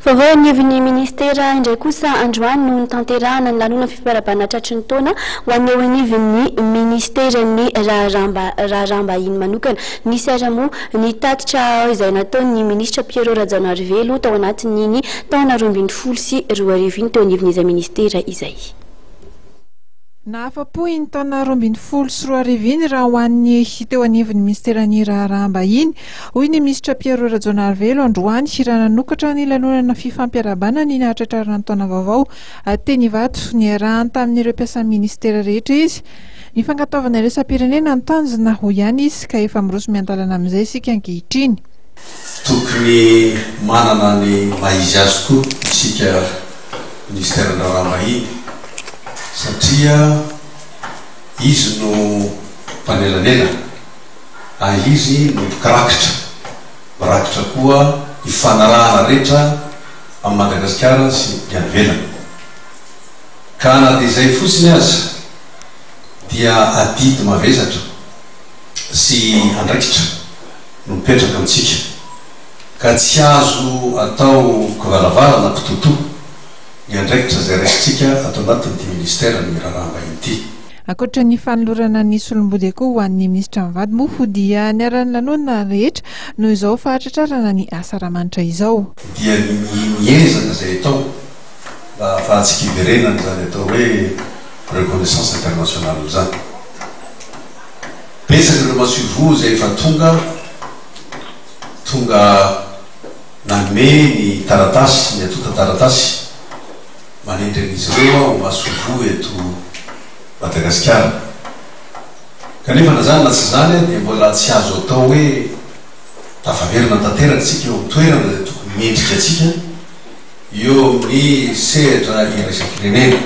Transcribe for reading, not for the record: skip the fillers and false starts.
Vaovao anivon'ny ministera indray kosa androany no notanterahana ny lanonana fifampiarahabana tratry ny taona ho an'ny eo anivon'ny ministeran'ny raharaham-bahiny manokana. Nisy ary moa ny tatitra izay nataon'ny minisitra Pierrot Rajaonarivelo tao anatin'iny taona 2012 iny teo anivon'izay ministera izay. Nahafa-po iny taona 2012 iny raha ho an'ny teo anivon'ny minisiteran'ny Raharaham-bahiny, hoy ny minisitra Pierrot Rajaonarivelo androany raha nanokatra ny lanonana fifampiarahabana ny nahatratrarana ny taona vaovao teny Ivato niarahany tamin'ireo mpiasan'ny minisitera rehetra izy. Ny fankatoavana iraisam-pirenena no tanjona, hoy ihany izy, ka efa miroso miandalana amin'izay isika ankehitriny. Tokony manana ny maha izy azy koa isika Minisiteran'ny Raharaham-bahiny satria izy no mpanelanelana ary izy no mpikirakitra, mirakitra koa ny fanarahana rehetra amin'i Madagasikara sy ny any ivelany. Ka na dia izay fotsiny aza dia adidy mavesatra sy andraikitra no mipetraka amintsika. Ka tsy azo atao kivalavala na kitotoa ny andraikitra izay raisintsika ato anatin'ity Ministeran'ny Raharaham-bahiny ity. Ankoatra ny fanolorana ny solombody akoho ho an'ny minisitra mivady moa dia niara-nilanonana rehetra noho izao fahatratrarana ny asaramanitra izao. Dia ny miezaka izay atao mba hahafahantsika hiverenana izany atao hoe reconnaissance internationale izany. Betsaka ireo masoivoho izay efa tonga. Tonga nanome ny taratasy, ny antontan-taratasy manendry an'izy ireo aho ho masoivoho eto Madagasikara. Kanefa na izany na tsy izany dia mbola tsy azo atao hoe tafaverina tanteraka isika eo amin'ny toerana izay tokony mendrika antsika eo amin'ny sehatra iraisam-pirenena.